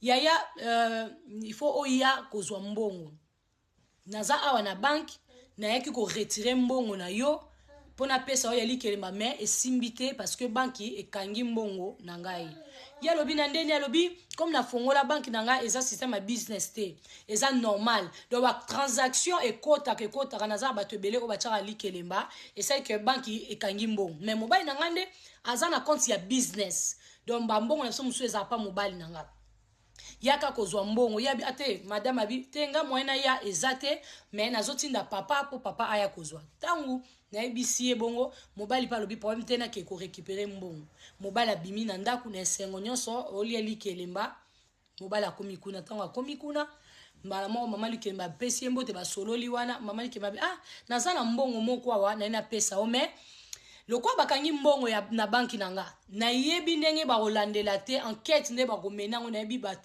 Yaya, il faut oya kozwa mbongo. Naza awa na banque, nayaki koretirer mbongo na yo mpo napesa oyo ya likelemba, mais esimbi te parce que banki ekangi mbongo na ngai. Ye alobi na ndeni, alobi comme nafongola banque na ngai, eza système ya business te, eza normal. Donc batransaction ekotaka, ekotaka, naza na bato ebele oyo batiaka likelemba, esali ke banki ekangi mbongo. Mais mobali na ngai nde aza na compte ya business, donc bambongo na biso mosusu ezala pa mobali na ngai. Yaka kozwa mbongo. Yabi ate madame abi te, nga moyen na ya eza te, mais nazotinda papa mpo papa aya kozwa. Ntango nayebisi ye bongo, mobali mpe alobi problème te, nake korécupérer mbongo. Mobali abimi na ndako na esengo nyonso, olia likelemba. Mobali akomi kuna. Ntango akomi kuna, mbala moko mama Likelemba apesi ye mbote, basololi wana. Mama Likelemba abi: "Ah, naza na mbongo moko awa, naye napesa yo, mais lokola bakangi mbongo ya, na banki na nga, nayebi ndenge bakolandela te, enquête nde bakomena yango, nayebi."